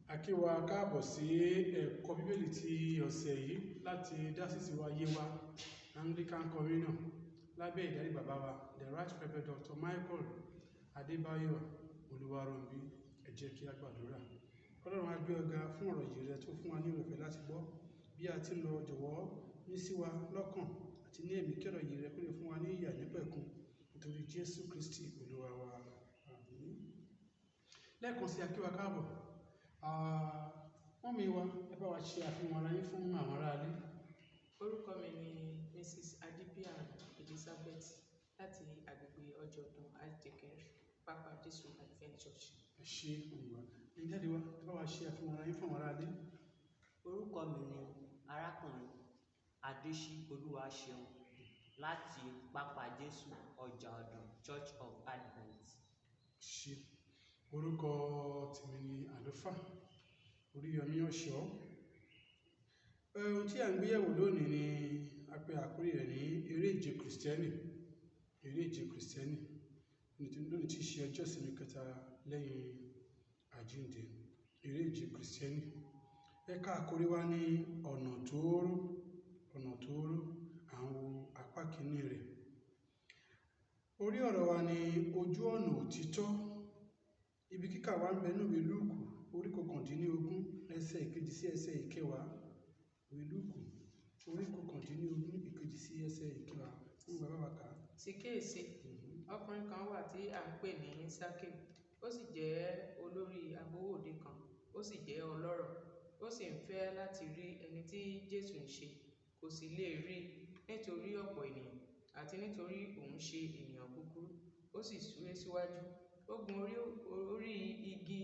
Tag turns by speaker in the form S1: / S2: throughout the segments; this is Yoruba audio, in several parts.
S1: A kí wa káàbọ̀ sí ẹ̀kọ́ Bíbélì ti ọ̀sẹ̀ yìí láti dásìsì wa Yewa Anglican Communion lábẹ́ ìdarí bàbá wa, The Right Reverend Dr. Michael Adébáyọ̀ Olúwarónbí. Ẹ jẹ́ kí a gbàdúrà. Ọlọ́run, á gbé ọ ga fún ọ̀rọ̀ yìí rẹ tó fún wa ní oore-ọ̀fẹ́ láti gbọ́. Bí a ti ń lọ, jọ̀wọ́ mí sí wa lọ́kàn àti ní ẹ̀mí, kí ọ̀rọ̀ yìí rẹ kó lè fún wa ní ìyè àìnípẹ̀kun, nítorí Jésù Kristi Olúwa wa. Àmín. Lẹ́ẹ̀kan sí, a kí wa káàbọ̀. Mummy wa, ẹ bá wa ṣe àfihàn ara yín fún àwọn aráalé.
S2: Orúkọ mi ni Mrs. Adibian Elizabeth láti agbègbè Ọjọ́ọ̀dún Archdeaconry, Pápá Jésù Advent Church.
S1: Ẹ ṣé, mummy wa. Ẹ̀yin daddy wa, ẹ bá wa ṣe àfihàn ara yín fún àwọn aráalé.
S3: Orúkọ mi ni Arákùnrin Adésí Olúwaṣeun láti Pápá Jésù Ọjà Ọ̀dàn Church of Advent.
S1: Ṣé. Orúkọ tèmi ni Àlùfáà Oríyọmí Ọ̀ṣọ́. Ohun tí à ń gbéyẹ̀wò lónìí ni a pe àkórí rẹ̀ ní eré ìje Kìrìsìtẹ́nì. Eré ìje Kìrìsìtẹ́nì. Lónìí tí í ṣe ọjọ́ ìsinmi kẹta lẹ́yìn àjíǹde. Eré ìje Kìrìsìtẹ́nì. Ẹ̀ka àkórí wa ní ọ̀nà tóóró, ọ̀nà tóóró, à ń wo apá kìíní rẹ̀. Orí ọ̀rọ̀ wa ní ojú ọ̀nà òtítọ́. Ibi kíkà wa ń bẹ nínú ìwé Lúùkù orí 19, ẹsẹ̀ ìkejì sí ẹsẹ̀ ìkẹwàá. Ìwé Lúùkù orí 19, ìkejì sí ẹsẹ̀ ìkẹwàá. Fún bàbá wa kà á.
S2: Sì kíyèsí, ọkùnrin kan wà tí à ń pè ní Sákéù, ó sì jẹ́ olórí agbowó òde kan, ó sì jẹ́ ọlọ́rọ̀. Ó sì ń fẹ́ láti rí ẹni tí Jésù ń ṣe, kò sì lè rí nítorí ọ̀pọ̀ ènìyàn, àti nítorí òun ṣe ènìyàn kúkúrú. Ó sì súré síwájú, ó gun orí igi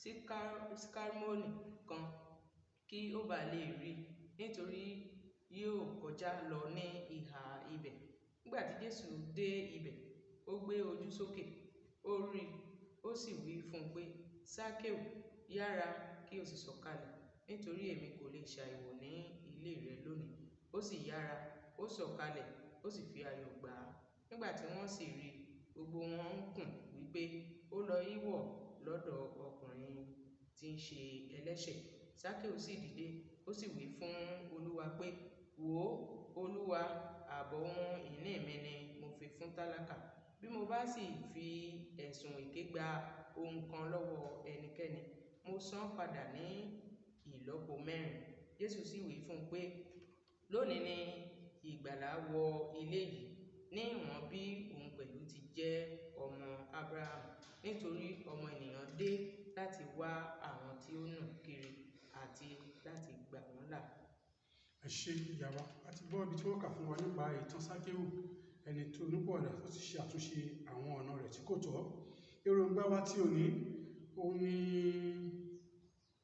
S2: síkámórì kan kí ó bá lè rí i, nítorí yóò kọjá lọ ní ìhà ibẹ̀. Nígbà tí Jésù dé ibẹ̀, ó gbé ojú sókè, ó rí i, ó sì wí fún un pé, "Sákéù, yára kí o sì sọ̀kalẹ̀, nítorí èmi kò lè ṣàìwọ̀ ní ilé rẹ lónìí." Ó sì yára, ó sọ̀kalẹ̀, ó sì fi ayọ̀ gbà á. Nígbà tí wọ́n sì rí i, gbogbo wọn ń kùn wípé, "Ó lọ í wọ̀ lọ́dọ̀ ọkùnrin tí ń ṣe ẹlẹ́ṣẹ̀." Sákéù sì dìde, ó sì wí fún Olúwa pé, "Wò ó, Olúwa, ààbọ̀ ohun ìní mi ni mo fi fún tálákà. Bí mo bá sì fi ẹ̀sùn èké gba ohun kan lọ́wọ́ ẹnikẹ́ni, mo san án padà ní ìlọ́po mẹ́rin." Jésù sì wí fún un pé, "Lónìí ni ìgbàlà wọ ilé yìí, ní ìwọ̀n bí òun pẹ̀lú ti jẹ́ ọmọ Ábúráhámù. Nítorí Ọmọ Ènìyàn dé láti wá àwọn tí ó nù kiri àti láti gbà wọ́n là."
S1: Ẹ ṣé, ìyá wa. A ti gbọ́ ibi tí wọ́n kà fún wa nípa ìtàn Sákéù, ẹni tó ronúpìwàdà tó sì ṣe àtúnṣe àwọn ọ̀nà rẹ̀ tí kò tọ́. Èròǹgbà wa tí òní, òun ni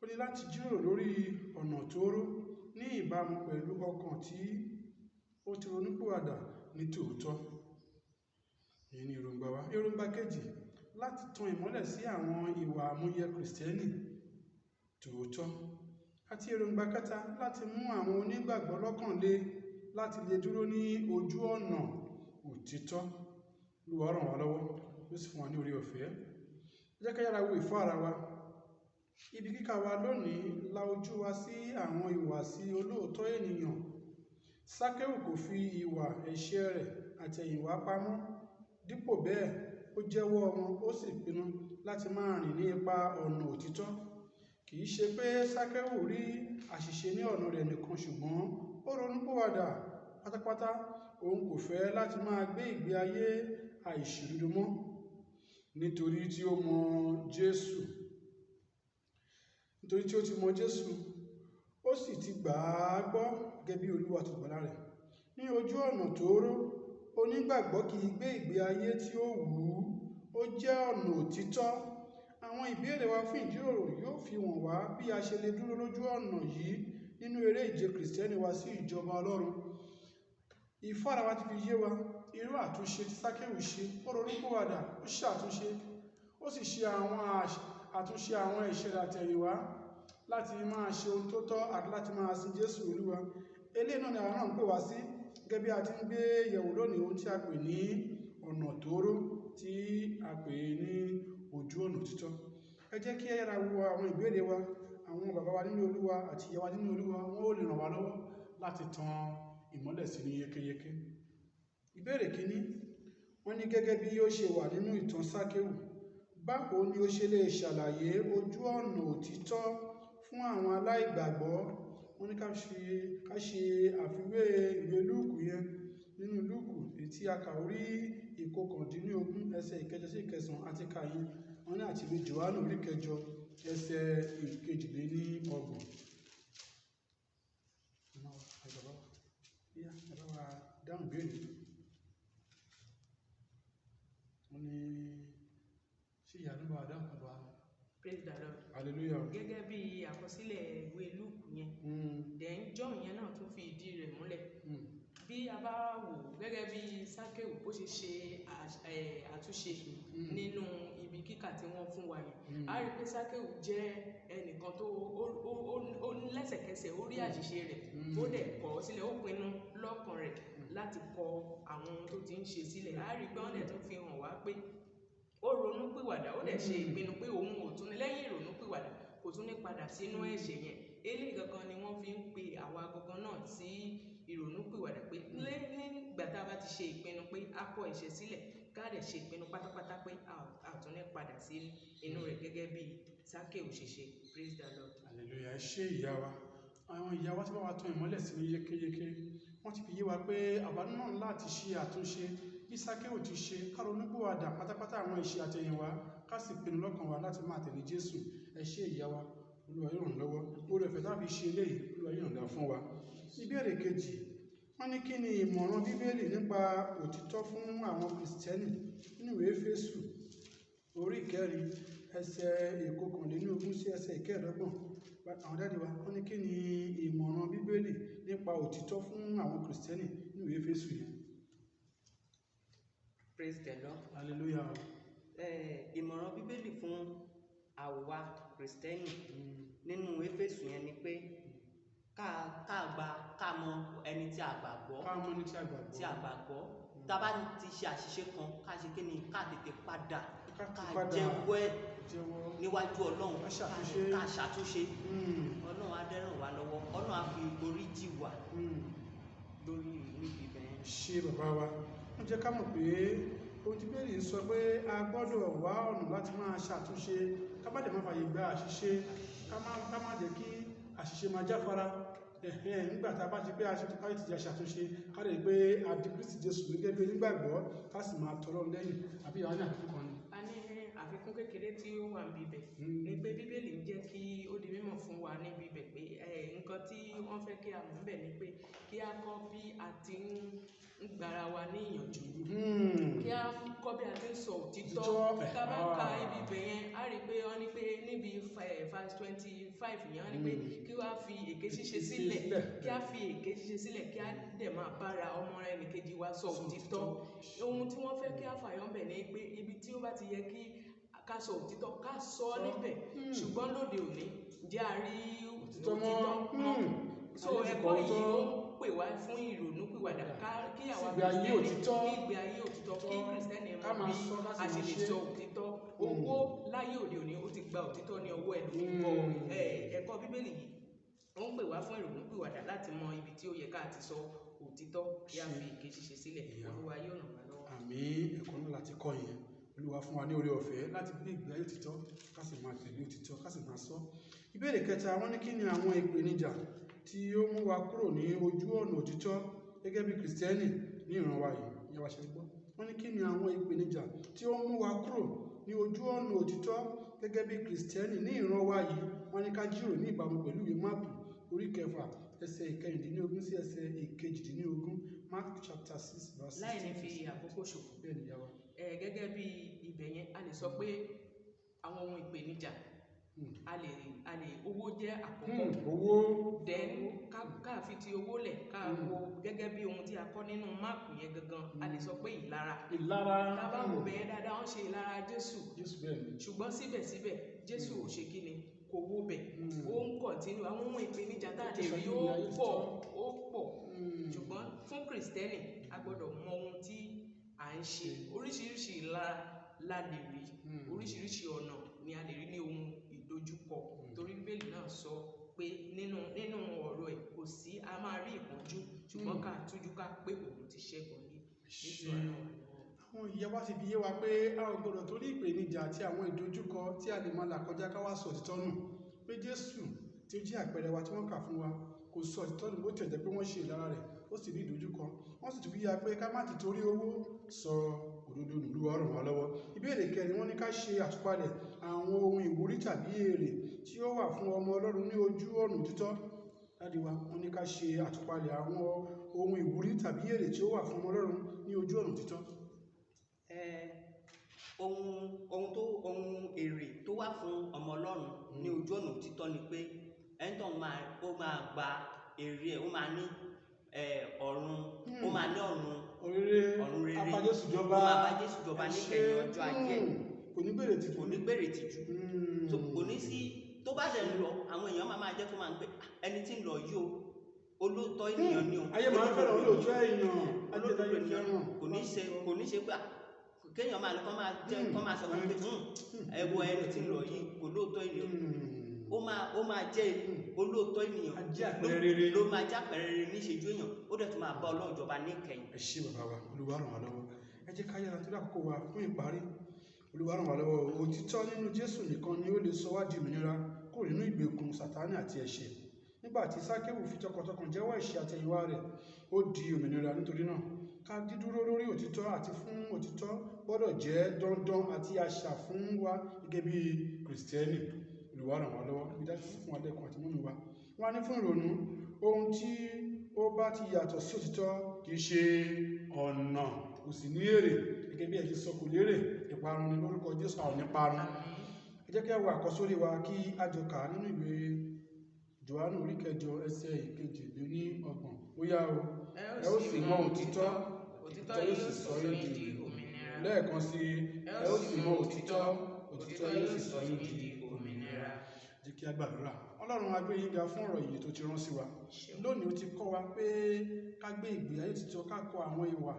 S1: ó ní láti jíròrò lórí ọ̀nà tóóró ní ìbámu pẹ̀lú ọkàn tí ó ti ronúpìwàdà ní tòótọ́. Èyí ni èròǹgbà wa. Èròǹgbà kejì, láti tan ìmọ́lẹ̀ sí àwọn ìwà àmúyẹ Kìrìsìtẹ́nì tòótọ́. Àti èròǹgbà kẹta, láti mú àwọn onígbàgbọ́ lọ́kàn le láti lè dúró ní ojú ọ̀nà òtítọ́. Olúwa ràn wá lọ́wọ́, ó sì fún wa ní oore ọ̀fẹ́. Ẹ jẹ́ ká yára wo ìfáàrà wa. Ibi kíkà wa lónìí la ojú wa sí àwọn ìhùwàsí olóòótọ́ ènìyàn. Sákéù kò fi ìwà ẹ̀ṣẹ̀ rẹ̀ àtẹ̀yìnwá pamọ́. Dípò bẹ́ẹ̀, ó jẹ́wọ́ wọn, ó sì pinnu láti máa rìn ní ipa ọ̀nà òtítọ́. Kì í ṣe pé Sákéù rí àṣìṣe ní ọ̀nà rẹ̀ nìkan, ṣùgbọ́n ó ronúpìwàdà pátápátá. Òun kò fẹ́ láti máa gbé ìgbé ayé àìṣòdodo mọ́, nítorí tí ó mọ Jésù. Nítorí tí ó ti mọ Jésù, ó sì ti gbà á gbọ́ gẹ́gẹ́ bí Olúwa àti Olùgbàlà rẹ̀. Ní ojú ọ̀nà tóóró, onígbàgbọ́ kì í gbé ìgbé ayé tí ó wù ú, ó jẹ́ ọ̀nà òtítọ́. Àwọn ìbéèrè wa fún ìjíròrò yóò fi hàn wá bí a ṣe lè dúró lójú ọ̀nà yìí nínú eré ìje Kìrìsìtẹ́nì wa sí ìjọba Ọlọ́run. Ìfáàrà wa ti fi yé wa irú àtúnṣe tí Sákéù ṣe. Ó ronúpìwàdà, ó ṣàtúnṣe, ó sì ṣe àwọn àtúnṣe àwọn ẹ̀ṣẹ̀ rẹ̀ àtẹ̀yìnwá láti máa ṣe ohun tó tọ́ àti láti máa sin Jésù Olúwa. Eléyìí náà ni àwọn náà ń pè wá sí gẹ́gẹ́ bí a ti ń gbé yẹ̀wò lónìí ohun tí a pè ní ọ̀nà tóóró, tí a pè ní ojú ọ̀nà òtítọ́. Ẹ jẹ́ kí ẹ yára wo àwọn ìbéèrè wa. Àwọn bàbá wa nínú Olúwa àti ìyá wa nínú Olúwa, wọn ó lè ràn wá lọ́wọ́ láti tan ìmọ́lẹ̀ sí ní yékéyéké. Ìbéèrè kínní, wọ́n ní gẹ́gẹ́ bí ó ṣe wà nínú ìtàn Sákéwù, báwo ni ó ṣe lè ṣàlàyé ojú ọ̀nà òtítọ́ fún àwọn aláìgbàgbọ́? Wọ́n ní ká ṣe àfiwé ìwé Lúùkù yẹn, nínú Lúùkù èyí tí a kà orí 19 ẹsẹ̀ 8 sí 9 àti kà yẹn, wọ́n ní àti ìwé Jòhánù orí 8 ẹsẹ̀ 32. Ẹ bá wa dáhùn ìbéèrè yìí. Wọ́n ní ṣé ìyá ló bá wa dáhùn bàbá?
S2: Praise the Lord.
S1: Hallelujah.
S2: Gẹ́gẹ́ bí àkọsílẹ̀ ìwé Lúùkù yẹn, then John yẹn náà tún fi ìdí rẹ̀ múlẹ̀. Bí a bá wò gẹ́gẹ́ bí Sákéwù bó ṣe ṣe àtúnṣe nínú ibi kíkà tí wọ́n fún wa yẹn, a rí pé Sákéwù jẹ́ ẹnìkan tó ó lẹ́sẹ̀kẹsẹ̀ ó rí àṣìṣe rẹ̀, ó dẹ̀ kọ̀ ọ́ sílẹ̀, ó pinnu lọ́kàn rẹ̀ láti kọ àwọn ohun tó ti ń ṣe sílẹ̀. A rí pé wọ́n dẹ̀ tún fi hàn wá pé ó ronú pìwàdà, ó dẹ̀ ṣe ìpinnu pé òun ò tún ní lẹ́yìn ìrònú pìwàdà kò tún ní padà sínú ẹ̀ṣẹ̀ yẹn. Eléyìí gangan ni wọ́n fi ń pe àwa gangan náà sí ìrònú pìwàdà, pé nígbà tá a bá ti ṣe ìpinnu pé a kọ ẹ̀ṣẹ̀ sílẹ̀, ká dẹ̀ ṣe ìpinnu pátápátá pé a ò tún ní padà sí inú rẹ̀ gẹ́gẹ́ bí Sákéù ṣe ṣe. Praise the Lord.
S1: Hallelujah. Ẹ ṣé, ìyá wa. Àwọn ìyá wa tí wọ́n wá tán ìmọ́lẹ̀ sí ní yékéyéké, wọ́n ti fi yé wa pé àwa náà láti ṣe àtúnṣe bí Sákéù ti ṣe, ká ronúpìwàdà pátápátá àwọn ẹ̀ṣẹ̀ àtẹ̀yìnwá, ká sì pinnu lọ́kàn wa láti máa tẹ̀lé Jésù. Ẹ ṣé, ìyá wa. Olúwa yóò ràn lọ́wọ́. Oore ọ̀fẹ́ tá fi ṣe eléyìí, Olúwa yóò yọ̀ǹda fún wa. Ìbéèrè kejì, wọ́n ní kí ni ìmọ̀ràn Bíbélì nípa òtítọ́ fún àwọn Kìrìsìtẹ́nì nínú ìwé Éfésù orí 4 ẹsẹ̀ 21 sí ẹsẹ̀ 25? Àwọn daddy wa, wọ́n ní kí ni ìmọ̀ràn Bíbélì nípa òtítọ́ fún àwọn Kìrìsìtẹ́nì nínú ìwé Éfésù yẹn?
S3: Praise the Lord.
S1: Hallelujah.
S3: Ìmọ̀ràn Bíbélì fún àwa Kìrìsìtẹ́nì nínú Éfésù yẹn ni pé ká gba ká mọ ẹni tí a gbàgbọ́.
S1: Ká mọ̀ ní tí a gbàgbọ́.
S3: Tí a gbàgbọ́. Tá a bá ti ṣe àṣìṣe kan, ká ṣe kí ni? Ká tètè padà,
S1: ká
S3: ká
S1: padà,
S3: jẹ́wọ́ ẹ̀
S1: jẹ́wọ́
S3: níwájú Ọlọ́run,
S1: ká ṣàtúnṣe.
S3: Ká ṣàtúnṣe. Ọlọ́run á dẹ̀ ràn wá lọ́wọ́, Ọlọ́run á fi orí jì wá lórí níbi ibẹ̀ yẹn.
S1: Ṣe bàbá wa, wọ́n jẹ́ ká mọ̀ pé ohun tí Bíbélì ń sọ pé a gbọ́dọ̀ wá ọ̀nà láti máa ṣàtúnṣe, ká má dẹ̀ má fàyè gba àṣìṣe, ká má jẹ́ kí àṣìṣe máa jáfara. Ẹ̀hẹ́n, nígbà tá a bá ti pé a ṣe ká ti jẹ́ ṣàtúnṣe, ká lè pé a di Kristi Jésù gẹ́gẹ́ bí onígbàgbọ́, ká sì máa tọrọ lẹ́yìn. Àbí àwọn ní àfikún kan ni?
S2: A ní àfikún kékeré tí ó wà níbi ibẹ̀ ni pé Bíbélì ń jẹ́ kí ó di mímọ̀ fún wa níbi ibẹ̀ pé nǹkan tí wọ́n fẹ́ kí a mọ̀ níbẹ̀ ni pé kí a kọ́ bí a ti ń gbára wa ní ìyànjú, kí a kọ́ bí a ti ń sọ òtítọ́.
S1: Òtítọ́,
S2: Tá a bá ka
S1: ah.
S2: ibi ibẹ̀ yẹn, a rí i pé wọ́n ní pé níbi verse 25 yẹn, wọ́n ní pé kí wàá fi èké ṣíṣe sílẹ̀,
S1: sílẹ̀.
S2: Kí a fi èké ṣíṣe sílẹ̀, kí a dẹ̀ máa bára ọmọ ẹnìkejì wa sọ
S1: Sọ
S2: òtítọ́.
S1: òtítọ́.
S2: Ohun tí wọ́n fẹ́ kí a fàyọ ńbẹ̀ ni pé ibi tí ó bá ti yẹ kí ká sọ òtítọ́, ká sọ ọ́ níbẹ̀. Ṣùgbọ́n lóde òní, ǹjẹ́ a rí
S1: Òtítọ́ mọ́?
S2: òtítọ́ mọ́? So
S1: Ayé ti
S2: ẹ̀kọ́
S1: kọ̀
S2: yìí
S1: òótọ́.
S2: ó ń pè wá fún ìrònúpìwàdà, kí àwa
S1: Ìgbé ayé
S2: Kìrìsìtẹ́nì,
S1: òtítọ́.
S2: kí ìgbé ayé òtítọ́, kí Kìrìsìtẹ́nì
S1: Ká
S2: mọ
S1: máa
S2: bí
S1: sọ, ká sì
S2: a ṣe
S1: máa
S2: lè
S1: ṣe.
S2: sọ òtítọ́. Owó láyé òde òní, ó ti gba òtítọ́ ní ọwọ́ ẹlòmíì. Ẹ̀kọ́ Bíbélì yìí ó ń pè wá fún ìrònúpìwàdà láti mọ ibi tí ó yẹ ká ti sọ òtítọ́, kí a fi èké ṣíṣe sílẹ̀.
S1: Ìyá.
S2: Olúwa yóò ràn wá lọ́wọ́.
S1: Àmín. Ẹ̀kọ́ náà láti kọ́ yẹn. Olúwa fún wa ní oore ọ̀fẹ́ láti gbé ìgbé ayé òtítọ́, ká sì máa tẹ̀lé òtítọ́, ká sì máa sọ. Ìbéèrè kẹta, wọ́n ní kí ni àwọn ìpèníjà tí ó mú wa kúrò ní ojú ọ̀nà òtítọ́ gẹ́gẹ́ bí Kìrìsìtẹ́nì ní ìran wa yìí? Ìyá wa ṣe gbọ́. Wọ́n ní kí ni àwọn ìpèníjà tí ó mú wa kúrò ní ojú ọ̀nà òtítọ́ gẹ́gẹ́ bí Kìrìsìtẹ́nì ní ìran wa yìí? Wọ́n ní ká jíròrò ní ìbámu pẹ̀lú ìwé Máàkù orí 6 ẹsẹ̀ 16 sí ẹsẹ̀ 18. Mark chapter 6 verse
S2: Láì ní
S1: 16.
S2: fi àkókò ṣòfò,
S1: Bẹ́ẹ̀ ni, ìyá wa.
S2: Gẹ́gẹ́ bí ibẹ̀ yẹn, a lè sọ pé àwọn ohun ìpèníjà, a lè owó jẹ́ àkọ́kọ́.
S1: Owó.
S2: Then ká fi ti owó lẹ̀, ká wo gẹ́gẹ́ bí ohun tí a kọ́ nínú Máàkù yẹn gangan, a lè sọ pé ìlara.
S1: Ìlara.
S2: Tá a bá wò bẹ́ẹ̀ dáadáa, wọ́n ṣe ìlara Jésù.
S1: Jésù, bẹ́ẹ̀ ni.
S2: Ṣùgbọ́n síbẹ̀síbẹ̀, Jésù ò ṣe kíni, kò wó bẹ̀. Ó ń continue. Àwọn ohun ìpèníjà tá a lè rí, ó pọ̀, ó pọ̀. Ṣùgbọ́n fún Kìrìsìtẹ́nì, a gbọ́dọ̀ mọ ohun tí à ń ṣe. Oríṣiríṣi ìlara la lè rí, oríṣiríṣi ọ̀nà. ni a lè rí ní ohun ìdojúkọ, torí Bíbélì náà sọ pé nínú ọ̀rọ̀ ẹ̀ kò sí, a máa rí ìpọ́njú, ṣùgbọ́n ká tújú ká pé òun ti ṣẹ́gun ní Jésù
S1: Ṣé
S2: àná wa lọ́wọ́.
S1: Àwọn ìyá wa sì fi yé wa pé a ò gbọdọ̀ torí ìpèníjà àti àwọn ìdojúkọ tí a lè máa là kọjá ká wá sọ òtítọ́ nù, pé Jésù tí ó jẹ́ àpẹẹrẹ wa tí wọ́n kà fún wa kò sọ òtítọ́ nù, bó tiẹ̀ jẹ́ pé wọ́n ṣe ìlara rẹ̀, ó sì ní ìdojúkọ. Wọ́n sì tún fi yé wa pé ká má ti torí owó sọ òdodo nù. Olúwa ràn wá lọ́wọ́. Ìbéèrè kẹrin, wọ́n ní ká ṣe àtúpalẹ̀ àwọn ohun ìwúrí tàbí èrè tí ó wà fún ọmọ Ọlọ́run ní ojú ọ̀nà òtítọ́. Daddy wa, wọ́n ní ká ṣe àtúpalẹ̀ àwọn ohun ìwúrí tàbí èrè tí ó wà fún ọmọ Ọlọ́run ní ojú ọ̀nà òtítọ́.
S3: Ohun èrè tó wà fún ọmọ Ọlọ́run ní ojú ọ̀nà òtítọ́ ni pé ẹni tó máa, ó máa gba èrè ẹ̀, ó máa ní ọ̀run, ó máa ní ọ̀run,
S1: Ọ̀run
S3: ọ̀run rere.
S1: Á bá Jésù jọba.
S3: Ó máa bá Jésù jọba
S1: Ẹ
S3: níkẹyìn
S1: ṣé.
S3: ọjọ́ ayé.
S1: Kò ní gbèrè tìjú.
S3: Kò ní gbèrè tìjú. So, kò ní sí tó bá dẹ̀ ń lọ, àwọn èèyàn máa jẹ́ kó máa ń pè, "Ah, ẹni tí ń lọ yìí o, olóòótọ́ ènìyàn ni o."
S1: Ayé máa ń fẹ́ràn olóòótọ́ èèyàn.
S3: Olóòótọ́
S1: Ayé
S3: ènìyàn.
S1: fẹ́ràn.
S3: Kò ní ṣe pé, ah, kéèyàn máa kọ́ máa jẹ́ kọ́ máa sọ fún pé, ẹ wo ẹni tí ń lọ yìí, kò lóòótọ́ ènìyàn." Ó máa jẹ́ olóòótọ́ ènìyàn.
S1: Á jẹ́ àpẹẹrẹ rere.
S3: Ló máa jẹ́ àpẹẹrẹ rere níṣejú èèyàn, ó dẹ̀ tún máa bá Ọlọ́run jọba níkẹyìn.
S1: Ẹ ṣé bàbá wa, Olúwa ràn wá lọ́wọ́. Ẹ jẹ́ ká yára torí àkókò wa fún ìparí. Olúwa ràn wá lọ́wọ́. Òtítọ́ nínú Jésù nìkan ni ó lè sọ wá di òmìnira kúrò nínú ìgbèkùn Sátánì àti ẹ̀ṣẹ̀. Nígbà tí Sákéwù fi tọkàntọkàn jẹ́wọ́ ẹ̀ṣẹ̀ àtẹ̀yìnwá rẹ̀, ó di òmìnira. Nítorí náà, ká dídúró lórí òtítọ́ àti fún òtítọ́ gbọ́dọ̀ jẹ́ dandan àti àṣà fún wa gẹ́gẹ́ bí Kìrìsìtẹ́nì. Olúwa ràn wá lọ́wọ́. Ibi dájú fún wa lẹ́ẹ̀kan àti mọ́mí wa. Wọ́n á ní fún ìrònú, ohun tí ó bá ti yàtọ̀ sí òtítọ́ kì í ṣe ọ̀nà, kò sì ní èrè. Gẹ́gẹ́ bí ẹ ti sọ, kò lérè, ìparun ni. Lórúkọ Jésù, a ò ní parun. Ẹ jẹ́ kí a wo àkọ́sórí wa kí a jọ kà á nínú ìwé Jòhánù orí 8 ẹsẹ̀ 32. Ó yá o. Ẹ ó sì mọ òtítọ́,
S2: òtítọ́ yóò sì sọ yín di òmìnira.
S1: Lẹ́ẹ̀kan sí i, ẹ ó sì mọ òtítọ́, òtítọ́ yóò sì sọ yín di
S2: òmìnira.
S1: Jẹ́ kí a gbàdúrà. Ọlọ́run, a gbé yín ga fún ọ̀rọ̀ ìyè tó ti rán sí wa. Lónìí, ó ti kọ́ wa pé ká gbé ìgbé ayé òtítọ́, ká kọ àwọn ìwà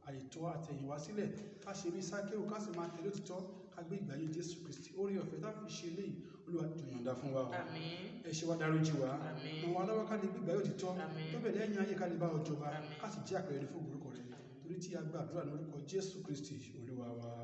S1: àìtọ́ àtẹ̀yìnwá sílẹ̀, ká ṣe bí Sákéwù, ká sì máa tẹ̀lé òtítọ́, ká gbé ìgbé ayé Jésù Kristi. Oore ọ̀fẹ́ tá fi ṣe eléyìí, Olúwa jọ̀ọ́ yọ̀ǹda fún wa o.
S2: Àmín.
S1: Ẹ ṣe wá, dáríjì wá.
S2: Àmín.
S1: Ràn wá lọ́wọ́ ká lè gbé ìgbé ayé òtítọ́
S2: Àmín.
S1: tó bẹ̀rẹ̀ lẹ́yìn ayé, ká lè bá ọ jọba,
S2: Àmín.
S1: ká sì jẹ́ àpẹẹrẹ fún orúkọ rẹ, torí tí a gbàdúrà lórúkọ Jésù Kristi Olúwa wa.